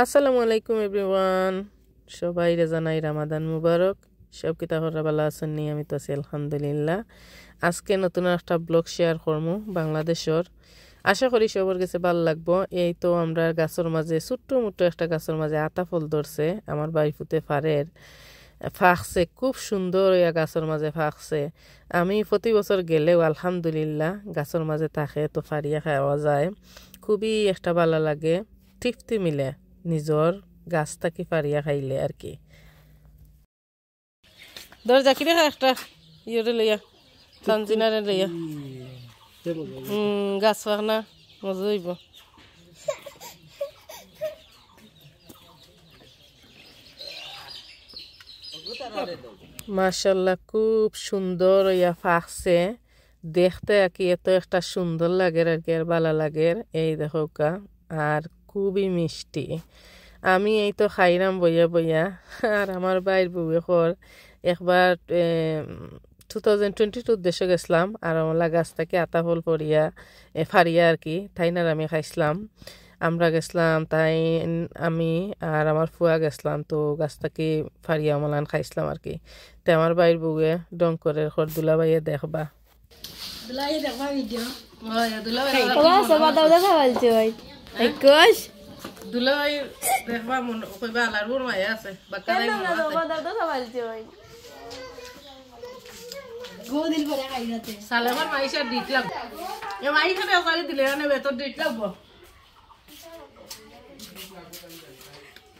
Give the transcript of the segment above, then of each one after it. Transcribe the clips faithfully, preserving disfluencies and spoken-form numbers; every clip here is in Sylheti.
আসসালামু আলাইকুম এভরিওয়ান, সবাইরে জানাই রামাদান মুবারক। সব কিতা খবর, ভালা আছইন নি? আমি তো আছি আলহামদুলিল্লাহ। আজকে নতুন একটা ব্লগ শেয়ার করমু বাংলাদেশর। আশা করি সবর গেছে ভালা লাগবো। এই তো আমরার গাছর মাঝে, ছোট্ট মোট্ট একটা গাছর মাঝে আতা ফল ধরছে। আমার ভাইফুতে ফারের, ফাকছে, খুব সুন্দর অইয়া গাছর মাঝে ফাকছে। আমি প্রতি বছর গেলেও আলহামদুলিল্লাহ গাছর মাঝে থাকে, তো ফারিয়া খাওয়া যায়, খুবই একটা ভালা লাগে। তৃপ্তি মিলে নিজর গাছ থাকি ফারিয়া খাইলে আর কি। ধর জাকিরে খা একটা, ইয়েরে লইয়া, তানজিনারে লইয়া। হুম, গাছ ফাকনা মজা অইবো। মাশাআল্লাহ, খুব সুন্দর অইয়া ফাকছে। দেখতে আর কি এত একটা সুন্দর লাগের আর কি, আর ভালা লাগের। এই দেখউক্কা, আর খুবই মিষ্টি। আমি এই তো খাইরাম বইয়া বইয়া, আর আমার ভাইর বউয়ে কর একবার, এ, টু থাউজেন্ড টোয়েন্টি টু দেশো গেছলাম, আর আমলা গাছ থাকি আতা ফল পড়িয়া, এ, ফারিয়া আর কি, তাইন আর আমি খাইছলাম। আমরা গেছলাম, তাইন, আমি আর আমার ফুয়া গেছলাম, তো গাছ থাকি ফারিয়া আমলান খাইছলাম আর কি। তে আমার ভাইর বউয়ে ঢং করের, কর দুলাভাইয়ে দেখবা। দুলাভাই দেখবা ভিডিও। ওই, দুলাভাই দেখবা। বাবা, সবা দাও, দাও, সবা দিছে ভাই। হ্যাঁ? একুশ। দুলাভাই দেখবা, মন কইবা, আলার বুর মায়া আছে। বাক্কা কেন নাই না, মনে আছে। সবা দাও, দাও, সবা দিছে ভাই। গো দিল ভরে খাই যাতে। সালেমার মাইশা ডিট লাগ। এ মাইশা দে ওখানে দিলে, আনে বেতর ডিট লাগবো।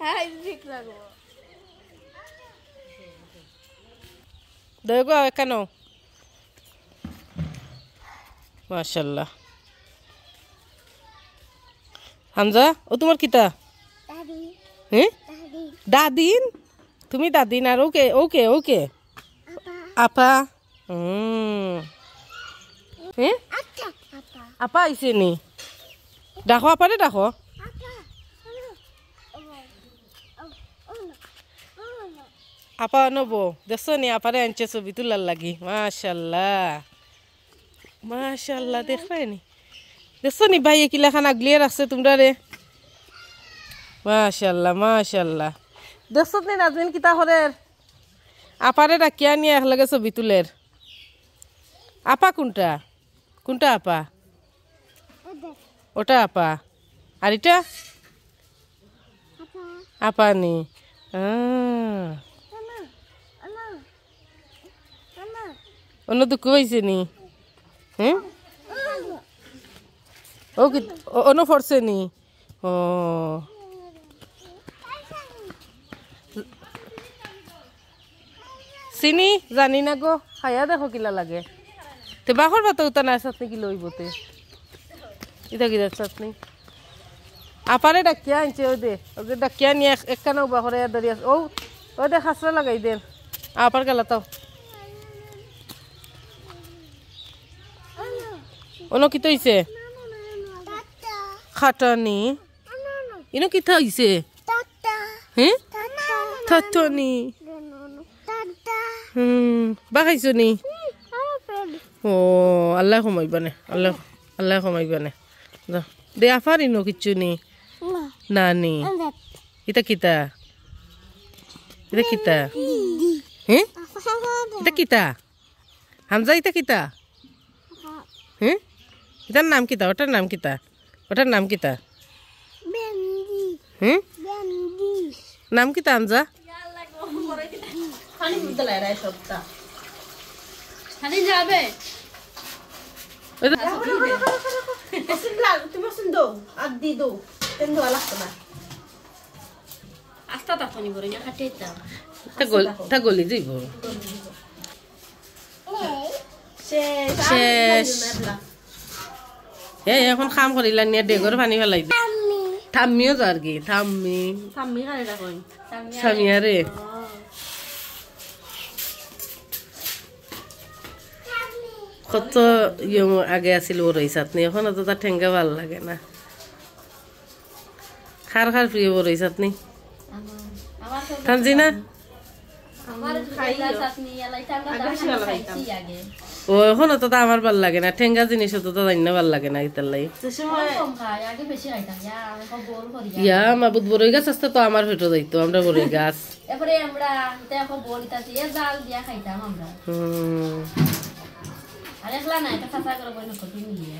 হ্যাঁ, এই ঠিক লাগবো। দই গো, এখানো। মাশাআল্লাহ। হামজা, ও তোমার কিতা? দাদি। হ্যাঁ? দাদি। দাদিন? তুমি দাদিন আর ওকে, ওকে, ওকে। আপা। আপা। হুম। হ্যাঁ? আচ্ছা, আপা। আপা আইছে নি? ডাকো, আপারে ডাকো। আপা। আপা নবো, দেখছো নি? আপারে আনছে ছবি তুলার লাগি। মাশাআল্লাহ, মাশাআল্লাহ, দেখরায় নি? দেখছো নি ভাইয়ে কিলাখান আগলিয়ে রাখছে তোমরারে? মাশাআল্লাহ, মাশাআল্লাহ। দেখছো নি নাজমিন কিতা করের? আপারে ডাকিয়া নিয়া একলগে ছবি তুলের। আপা কোনটা? কোনটা আপা? ওটা। ওটা আপা। আর এটা? আপা। আপা নি? আহ। আমা, আমা, আমা। অন্য দুঃখ পাইছে নি? হুম? আমা। ও কি, অ-, অন্য পড়ছে নি? ও। চিনি জানি না গো, খাইয়া দেখো কিলা লাগে। তে বাখর পাতা উতা না চাটনি কিলা অইবো তে? ইতা কিতা চাটনি? আপারে ডাকিয়া আনছে, ওই দে, ওকে ডাকিয়া নিয়া এক-, একখানা উবা করে ধরি আছে। ও, ওই দে খাসরা লাগাই দে। আপার গেলা তাও। অনো কিতা অইছে? খাটানি। ইনো কিতা অইছে? হ্যাঁ? থাটনি। হুম, বা খাইছো নি? ও, আল্লাহ কমাইবা নে, আল্লাহ, আল্লাহ কমাইবা নে। যা। দে, আফার ইনো কিচ্ছু নি? না নি। ইতা কিতা? ইতা কিতা? হ্যাঁ? ইতা কিতা? হামজা, ইতা কিতা? হ্যাঁ? ইতার নাম কিতা? ওটার নাম কিতা? ওটার নাম কিতা? হ্যাঁ? নাম কিতা, হামজা? পানি ফুটতে লাগে রে সবটা। খালি যাবে। ওই তো তুমি ওসিন দো, আর দি দো। তেন ধোয়া লাগতো না। আস্তা তা পানি ভরে না, খাটে তা। তা গল-, তা গলি যাইবো। শেষ। শেষ। এ, এখন কাম করিলা নিয়া ডেগর পানি ফেলাই দি। থাম্মিও যার কি, থাম্মি। থাম্মি কারে ডাকইন? সামিয়ারে। কত ইয়ে আগে আছিল বড়ই চাটনি, এখন অত তার ঠেঙ্গা ভালা লাগে না। কার কার প্রিয় বড়ই চাটনি? আমার। আমার তো তানজিনা? আমার খাইও। চাটনি, ইয়ালাই তো আমরা আগে বেশি ভালা খাইতাম। খাইছি আগে। ও, অখন অততা আমার ভালা লাগে না, টেঙ্গা জিনিস অততা জানি না ভালা লাগে না, ইতার লাগি। তো সময় কম খাই, আগে বেশি খাইতাম। ইয়া, আমি এখন বড় করি। ইয়া, মাবুদ, বড়ই গাছ আস্তা তো আমার পেটো যাইতো, আমরা বড়ই গাছ। এরপরে আমরা, ইতা এখন বড় ইতা দিয়ে জাল দিয়া খাইতাম আমরা। হুম। আর একলা না, এটা চাচা করে বই নকল মিলিয়ে।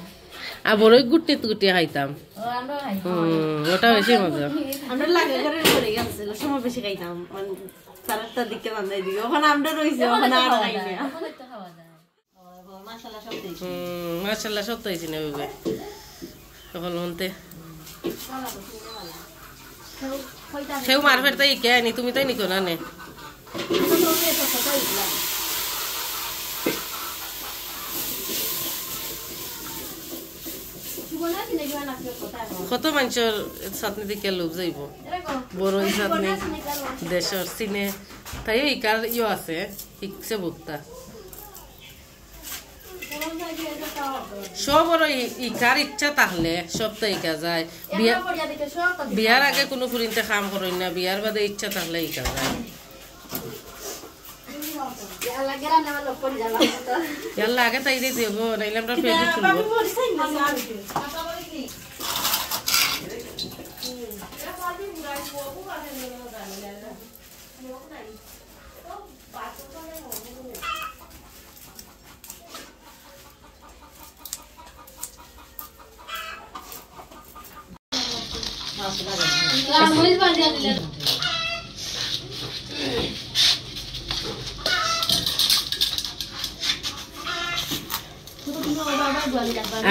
আর বড়ই গুটিত গুটিয়ে খাইতাম। ও, আমরাও খাইতাম। হুম, ওটা বেশি মজা। আমরা লাগে করে বড়ই গাছ ছিল, সময় বেশি খাইতাম। মানে, তারা তো দিকে বান্ধাই দিবে। অখন আমরা রইছে, অখন অখন আর তো খাওয়া খাই যায়, না। অখন তো খাওয়া যায়। হুম, মাশাআল্লাহ, সব তো অইছে না, বুবে? অখন মনতে। কেউ মার ফেরতে ইকে আনি, তুমি তাই নিকো না নে। কত মানষর চাটনি দেখে লোভ যাইব। বড়ই চাটনি, দেশর চিনে, তাইও ইকার ইয়ো আছে, ইকছে ভুক্তা। সবর ই-, ইকার ইচ্ছা থাকলে সব তো ইকা যায়। বিয়া-, বিয়ার আগে কুনু ফুরিন্তে কাম করইন না, বিয়ার বাদে ইচ্ছা থাকলে ইকা যায়। ইয়াল্লা, আগে তাই দিয়ে দেবো, নাইলে আমরা পেটে তুলবো।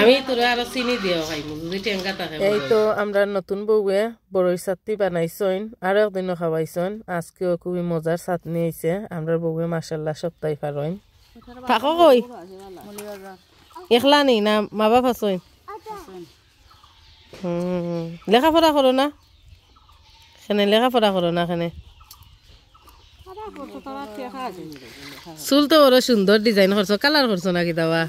আমি তোরে আরো চিনি দিয়াও খাইমু, যদি টেঙ্গা থাকে। এই তো আমরার নতুন বউয়ে বড়ই চাটনি বানাইছইন, আরো একদিনও খাওয়াইছইন। আজকেও খুবই মজার চাটনি অইছে। আমরার বউয়ে মাশাআল্লাহ সবতাই পারইন। থাকো কই? একলা নি না মা বাপ আছইন? হুম, লেখাপড়া করো না? কেনে লেখাপড়া করো না কেনে? চুল তো বড় সুন্দর design করছো, colour করছো নাকি দাবা?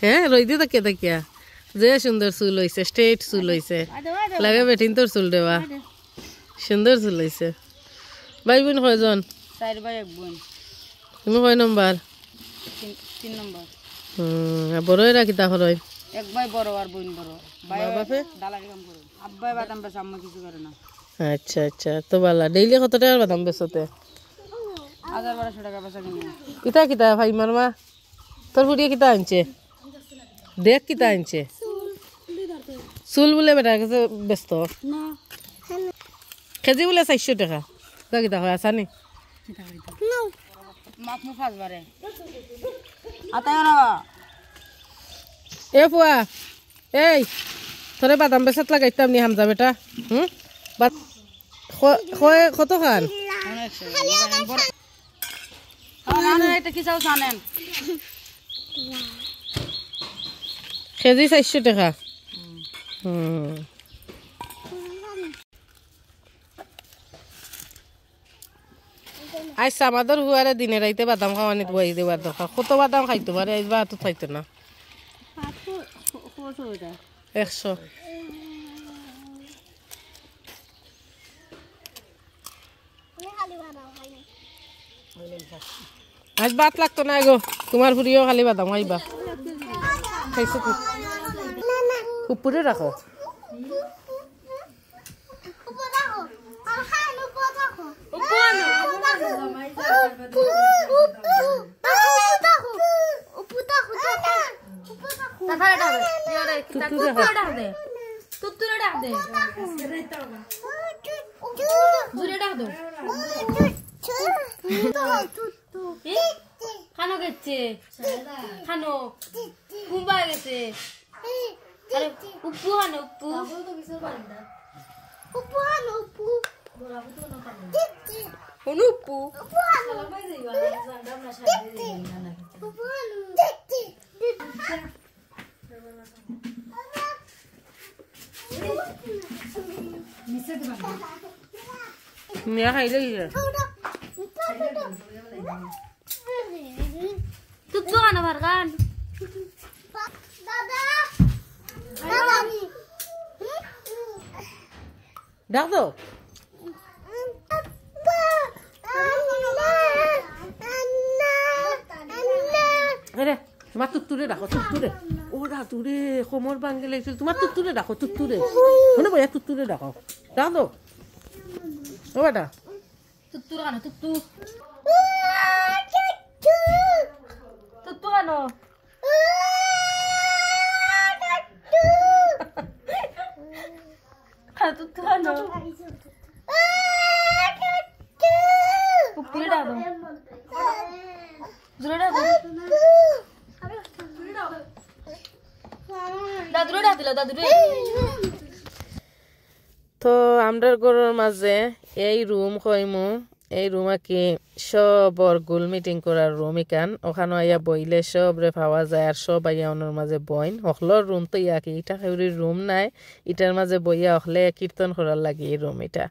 হ্যাঁ, রইদে থাকিয়া থাকিয়া। যে সুন্দর চুল অইছে, straight চুল অইছে। লাগে বেটিন্তর চুল দেওয়া। সুন্দর চুল অইছে। ভাই বোন কয়জন? চাইর ভাই এক বোন। তুমি কয় নম্বর? তিন, তিন নম্বর। হুম, আর বড় এরা কিতা করইন? এক ভাই বড় আর বোন বড়। ভাই মা বাপে? দালালি কাম করে। আব্বায় বাদাম বেচে, আম্মা কিছু করে না। আচ্ছা, আচ্ছা, তো বালা। Daily কত টেকার বাদাম বেচতে? হাজার বারোশো টেকা বেচা কিনা। ইতা কিতা ভাই মারমা? তোর ফুড়িয়ে কিতা আনছে? দেখ কিতা আনছে। চুল বুলে বেটার গেছে বেচতো। না। কেজি বুলে চাইরশো টেকা। ইতা কিতা কয়, আছানি? মাছ মুখ ফাঁস বারে। আতায় না। এ ফুয়া, এই, তোরে বাদাম বেচাত লাগাইতাম নি হামজা বেটা? হুম? বাদ-, ক-, কয়, কত খান? অনেক সে-, না, না, না, এটা কি চাও জানেন? কেজি চাইরশো টেকা। হুম। আইচ্ছা, আমাদের হুয়ারে দিনে রাইতে বাদাম খাওয়ানিত বই দেওয়ার দরকার। কত বাদাম খাইতো পারে, আইজ বা তো খাইতো না। একশো। আইজ ভাত লাগতো না গো, তোমার ফুড়িও খালি বাদাম খাইবা। খাইছো কি? উপরে রাখো। উপরে রাখো। উপরে রাখো। উপরে রাখো। উপরে রাখো। উপরে রাখো। উপরে রাখো। তারপরে ডাক দে। জোরে, কিতা তুত্তুরে ডাক দে। তুত্তুরে ডাক দে। জোরে ডাক দে। এ? কানো গেছে? কানো? কুম্বা গেছে? আরে, উপ্পু আনো, উপ্পু। উপ্পু আনো, উপ্পু। অনু উপ্পু। উপ্পু আনো। উপ্পু আনো। মিয়া খাইলে কি হয়? তুই তো আনো ভার খান। দাদা। দাদা। ডাক দাও। আরে, তোমার তুত্তুরে ডাকো, তুত্তুরে। ও দাদুরে, কোমর ভাঙ্গি লাগছিল। তোমার তুত্তুরে ডাকো, তুত্তুরে। হুনো ভাইয়া, তুত্তুরে ডাকো। ডাক দাও। ও বেটা। তুত্তু কানো, তুত্তু। তুত্তু কানো। তুত্তু কানো। উপরে ডাকো। জোরে ডাকো। দাদুরে ডাক দিল, দাদুরে। তো আমরার ঘরর মাঝে এই রুম কইমু, এই রুম আর কি সবর গোল মিটিং করার রুম ইখান। ওখানো আইয়া বইলে সবরে পাওয়া যায়, আর সব আইয়া অনর মাঝে বইন। হকলর রুম তো ইয়া কি, ইটা কেউরির রুম নাই, ইটার মাঝে বইয়া হকলে কীর্তন করার লাগি এই রুম ইটা।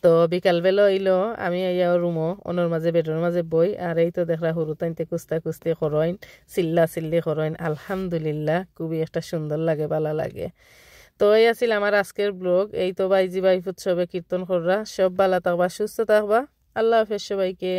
তো বিকাল বেলা অইলো, আমি আইয়া রুমো অনর মাঝে বেডর মাঝে বই, আর এই তো দেখরা হুরুতাইন্তে কুস্তা কুস্তি করইন, চিল্লা চিল্লি করইন। আলহামদুলিল্লাহ, খুবই একটা সুন্দর লাগে, বালা লাগে। তো এই আছিল আমার আজকের ব্লগ। এই তো ভাইজি ভাইফুত সবে কীর্তন কররা, সব বালা থাকবা, সুস্থ থাকবা। আল্লাহ হাফেজ সবাইকে।